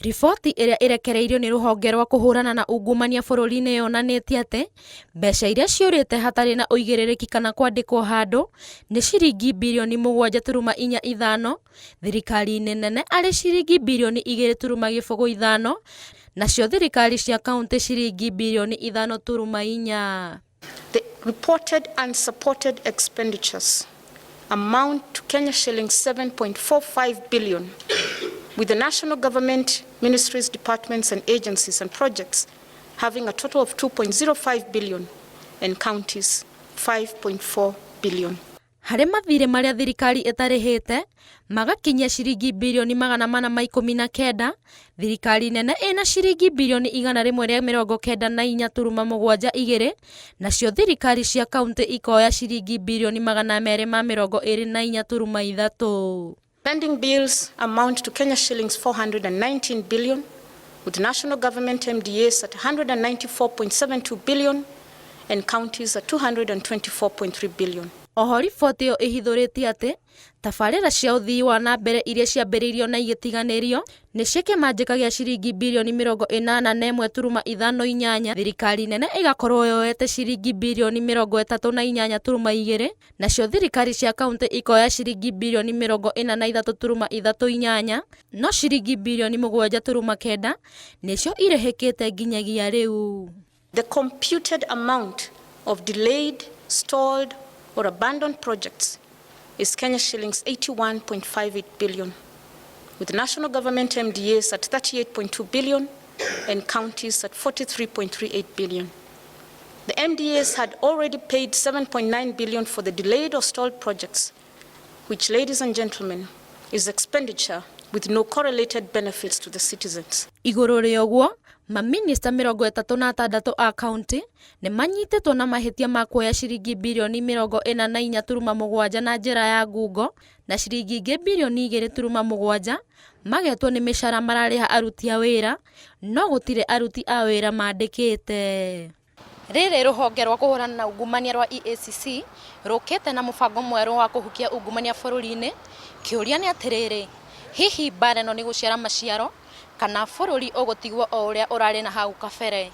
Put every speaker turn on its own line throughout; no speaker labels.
Riboti ĩrĩa ĩrekereirio nĩ rũhonge rwa kũhũrana na ungumania bũrũri-inĩ yonanĩtie atĩ mbeca iria ciũrĩte hatarĩ na ũigĩrĩrĩki kana kwandĩkwo handũ nĩ ciringi birioni mũgwanja turuma inya ithano, thirikari-inĩ nene arĩ ciringi birioni igĩrĩ turuma gĩbũgũ ithano, nacio thirikari cia kauntĩ ciringi birioni ithano turuma inya.
The reported unsupported expenditures amount to Kenya shillings 7.45 billion, with the national government, ministries, departments and agencies and projects having a total of 2.05 billion and counties 5.4 billion.
Harĩ mathirĩ marĩa thirikari ĩtarĩhĩte magakinyia ciringi birioni 419, thirikari nene ĩna ciringi birioni 194.72, nacio thirikari cia kauntĩ ikoya ciringi birioni 224.3.
Pending bills amount to Kenya shillings 419 billion, with national government MDAs at 194.72 billion and counties at 224.3 billion.
Oho riboti ĩyo ĩhithũrĩtie atĩ tabarĩra cia ũthii wa na mbere iria ciambĩrĩirio na igĩtiganĩrio nĩ cia kĩmanjĩka gĩa ciringi birioni 81.58, thirikari nene ĩgakorwo yoete ciringi birioni 38.2, nacio thirikari cia kauntĩ ikoya ciringi birioni 43.38, no ciringi birioni 7.9 nĩcio irĩhĩkĩte nginyagia rĩu.
The computed amount of delayed, stalled or abandoned projects is Kenya shillings 81.58 billion, with national government MDAs at 38.2 billion and counties at 43.38 billion. The MDAs had already paid 7.9 billion for the delayed or stalled projects, which, ladies and gentlemen, is expenditure with no correlated benefits to the citizens.
Igũrũ rĩa ũguo, maminista 36 a kaunti nĩ manyitĩtwo na mahĩtia ma kuoya ciringi birioni 44.7 na njĩra ya ngungo na ciringi ingĩ birioni 2.7 magetwo nĩ mĩcara mararĩha aruti a wĩra, no gũtirĩ aruti a wĩra mandĩkĩte. Rĩrĩ rũhonge rwa kũhũrana na ungumania rwa EACC rũkĩte na mũbango mwerũ wa kũhukia ungumania bũrũri-inĩ. Kĩũria nĩ atĩrĩrĩ, hihi mbara ĩno nĩ gũciara maciaro kana bũrũri ũgũtigwo o ũrĩa ũrarĩ na hau kabere?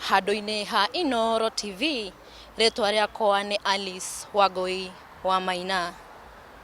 Handũ-inĩ ha Inooro TV, rĩtwa rĩakwa nĩ Alice Wangũi wa Maina.